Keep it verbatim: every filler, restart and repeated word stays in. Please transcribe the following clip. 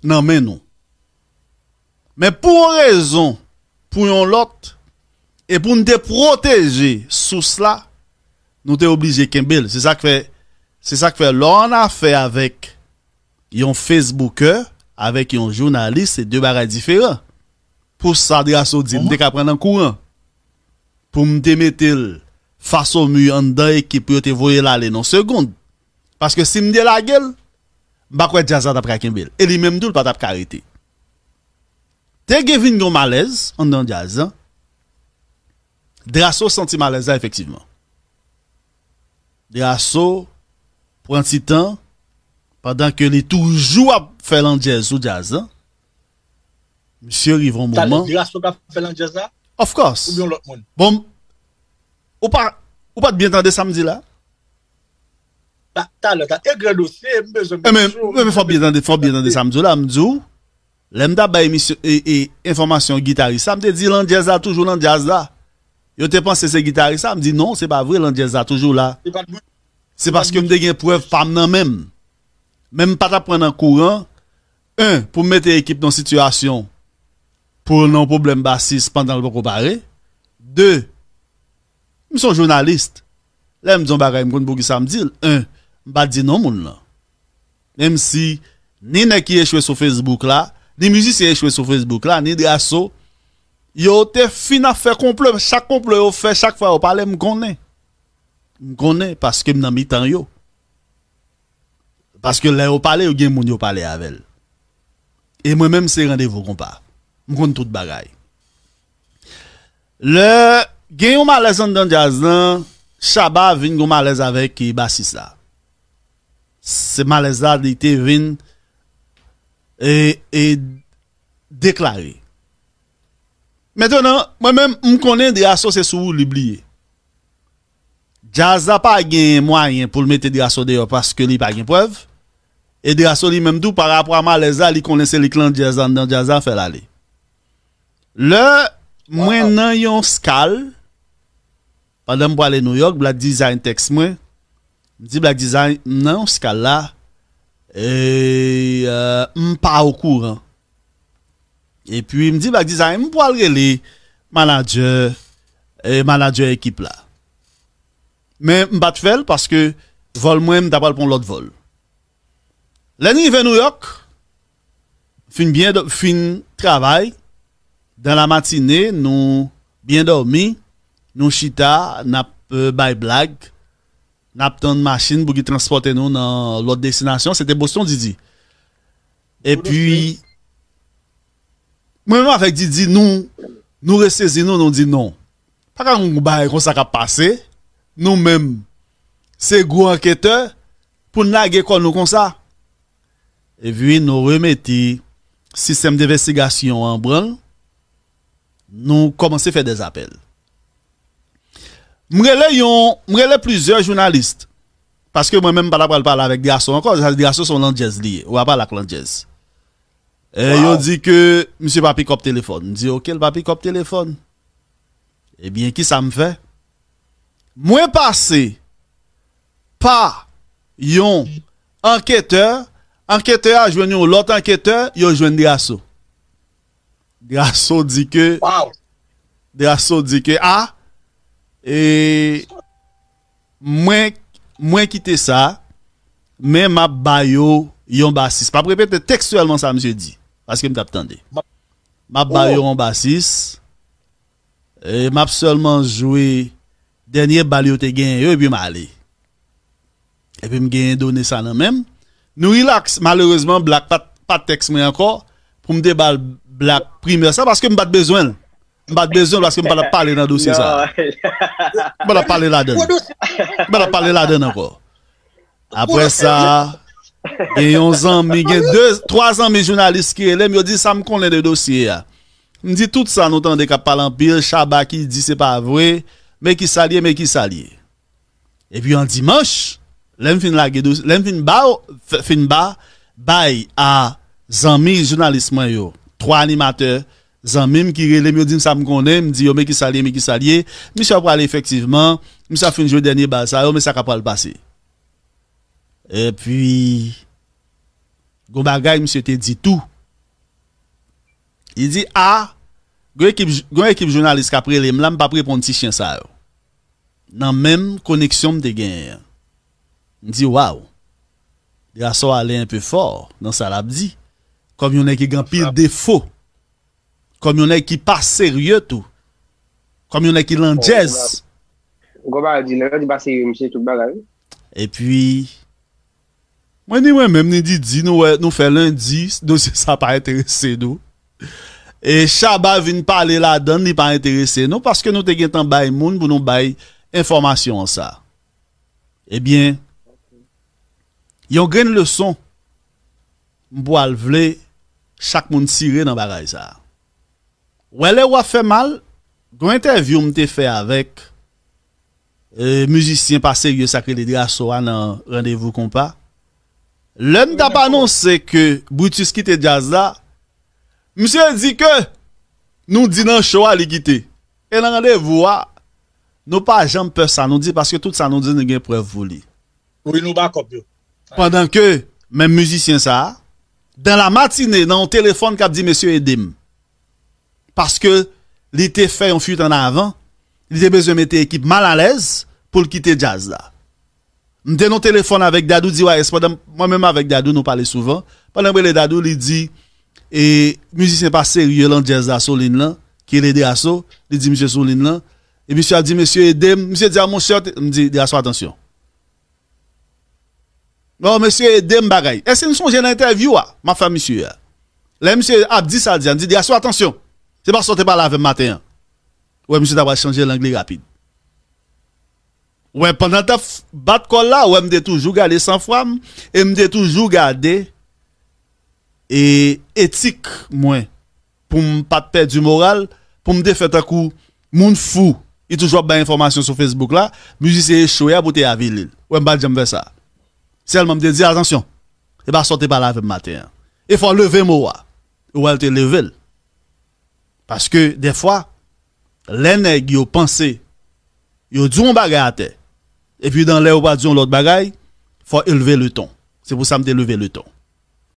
nan men nou. Men pou yon rezon, pou yon lòt, e pou n te pwoteje sous la, nou te oblije kenbe l. Se sa k fè, se sa k fè lè w an afè avèk yon Facebooker, avèk yon jounalis, se de bagay diferan. Pou sa Drasso di, m te ka pran nan kouran. Pou m te mete l fas o mi anndan ekip pou yo te voye l ale nan segonn. Paske si m te lage l, m pa kwè djaz la t ap ka kenbe l. E li menm tou, l pa t ap ka rete. Te gen vin gen yon malèz anndan djaz lan. Drasso santi malèz la efektivman. Drasso pran ti tan, pandan ke li toujou ap fè landjèz sou djaz lan. Misye rive yon moman. Drasso k ap fè landjèz la? Of course. Oubyen yon lòt moun? Bon, ou pa, ou pa t byen tande sa m di la? Talè, ta, e gran dosye, m bezwen. Ebyen, ebyen, fò w byen tande, fò w byen tande sa m di w la, m di w, lè m t ap bay emisyon, e, e, enfòmasyon gitaris la, m te di landjèz la toujou landjèz la. Yo te panse se gitaris la, m di non, se pa vre, landjèz la toujou la. Se paske m te gen prèv pa m nan men m. Men m pa t ap pran nan kouran, en, pou m mete ekip nan sitiyasyon pou l nan yon pwoblèm basis pandan l poko pare. De, m se yon jounalis. Lè m di yon bagay, m konn poukisa m di l. En, m pa t di non moun lan. Menm si ni nèg ki echwe sou Facebook la, ni mizisyen echwe sou Facebook la, ni Drasso, yo te fin ap fè konplo. Chak konplo yo fè, chak fwa yo pale, m konnen. M konnen paske m nan mitan yo. Paske lè yo pale, yo gen moun yo pale avè l. E mwen menm, se randevou konpa. M konn tout bagay. Lè gen yon malèz anndan djaz lan, Shabba vin gen yon malèz avèk basis la. Se malèz la, li te vin e, e deklare. Mentnan, mwen menm, m konnen Drasso se sou woulib li ye. Djaz la pa gen mwayen pou l mete Drasso deyò paske li pa gen prèv. E Drasso li menm tou, pa rapò a malèz la, li konnen se li k landjèz anndan djaz la, fè l ale. Lè mwen nan yon skal, pandan m prale Nouyòk, Black Design tèks mwen. M di Black Design, m nan yon skal la, e, e, m pa okouran. Epi m di Black Design, m pral rele manadjè, e, manadjè ekip la. Men m pa t fè l paske vòl mwen, m ta pral pran yon lòt vòl. Lè n rive Nouyòk, fin byen dò-, fin travay, dan la matine, nou byen dòmi, nou chita, n ap, e, bay blag, n ap tann machin pou ki transpòte nou nan lòt destinasyon, se te Boston Didi. Epi, mwen menm avèk Didi, nou, nou resezi nou, nou di non. Pa ka gen yon bagay konsa k ap pase. Nou menm, se gwo anketè, pou n lage kò nou konsa. Epi, nou remete sistèm denvestigasyon an branl. Nou kòmanse fè dèzapèl. M rele yon, m rele plizyè jounalis. Paske mwen menm, m pa ta pral pale avèk Drasso ankò. Drasso se yon landjèz li ye. Ou pa pale ak landjèz. E yo di ke misye pa pikòp telefòn. M di, oke, l pa pikòp telefòn. Ebyen, kisa m fè? Mwen pase pa yon anketè, anketè a jwenn yon lòt anketè, yo jwenn Drasso. Drasso di ke, Drasso di ke, a, e, mwen, mwen kite sa, men m ap ba yo yon basis. M ap repete tekstyèlman sa misye di, paske m t ap tande. M ap ba yo yon basis, e, m ap sèlman jwe dènye bal yo te genyen yo, epi m ale. Epi m genyen done sa nan men m. Nou rilaks. Malerezman, Black pa t, pa t tèks mwen ankò pou m te ba l Black primè sa, paske m pa t bezwen l. M pa t bezwen l paske m pa t ap pale nan dosye sa. M pa t ap pale ladan l. M pa t ap pale ladan l ankò. Apre sa, gen yon zanmi, gen de, twa zanmi jounalis ki rele m, yo di sa m konnen de dosye a. M di tout sa nou tande k ap pale anpil, Shabba ki di se pa vre, men kisa l ye, men kisa l ye. Epi yon dimanch, lè m fin lage dosye, lè m fin ba, fin ba, bay a zanmi jounalis mwen yo, twa animatè, zanmi m ki rele m, yo di m sa m konnen, m di yo, men kisa l ye, men kisa l ye. Misye ap prale efektivman, misye ap fin jwe dènye bal sa yo, men sa k ap pral pase. Epi, Gon bagay misye te di tou. Li di, a, gon ekip, gon ekip jounalis k ap rele m la, m p ap reponn ti chen sa yo. Nan menm koneksyon m te genyen an. M di, waw. Drasso ale enpe fò nan sa l ap di. Kòm yon nèg ki gen anpil defo. Kòm yon nèg ki pa serye tou. Kòm yon nèg ki landjèz. Gon bagay di, lè yo di pa serye, misye tout bagay. Epi, mwen ni mwen menm, ni Didi, nou wè, nou fè lendi, dosye sa pa enterese nou. E Shabba vin pale ladan, li pa enterese nou, paske nou te gentan bay moun pou nou bay enfòmasyon an sa. Ebyen, yon grenn leson, m pral vle chak moun tire nan bagay sa. Wè lè w ap fè mal, gon entèvyou m te fè avèk, e, mizisyen pa serye sa k rele Drasso a nan Randevou Konpa. Lè m t ap anonse ke Brutus kite djaz la, misye di ke nou di nan show a li kite. E nan randevou a, nou pa janm pè sa nou di, paske tout sa nou di, nou gen prèv pou li. Wi, nou bakòp yo. Pandan ke menm mizisyen sa a, dan la matine, nan yon telefòn k ap di, mesye, ede m. Paske li te fè yon fuit an avan, li te bezwen mete ekip mal alèz pou l kite djaz la. M te nan telefòn avèk Dadou D Y S, pandan mwen menm avèk Dadou, nou pale souvan. Pandan m rele Dadou, li di, e, mizisyen pa serye lan djaz la, Solin lan, ki rele Drasso, li di misye Solin lan. E misye a di, mesye, ede m. Misye di, a, monchè, m di, Drasso, atansyon. Non, mesye, ede m bagay. Èske n sonje nan entèvyou a m ap fè misye a? Lè misye ap di sa l di a, m di, Drasso, atansyon. Se pa sa w te pale avè m maten an. Ou wè, misye ta pral chanje lang li rapid. Ou wè, pandan l t ap f-, bat kò l la, ou wè, m te toujou gade sanfwa m, e m te toujou gade, e, etik mwen. Pou m pa t pèdi moral, pou m te fè tankou moun fou. Li toujou ap bay enfòmasyon sou Facebook la, mizisyen echwe a pou te avili l. Ou wè, m pa t janm fè sa. Sèlman m te di, atansyon, e pa sa w te pale avè m maten an. E fò w leve mo a. Ou wè, l te leve l. Paske, dèfwa, lè nèg yo panse, yo di yon bagay atè, epi dan lè yo pral di yon lòt bagay, fò elve le ton. Se pou sa m te leve le ton.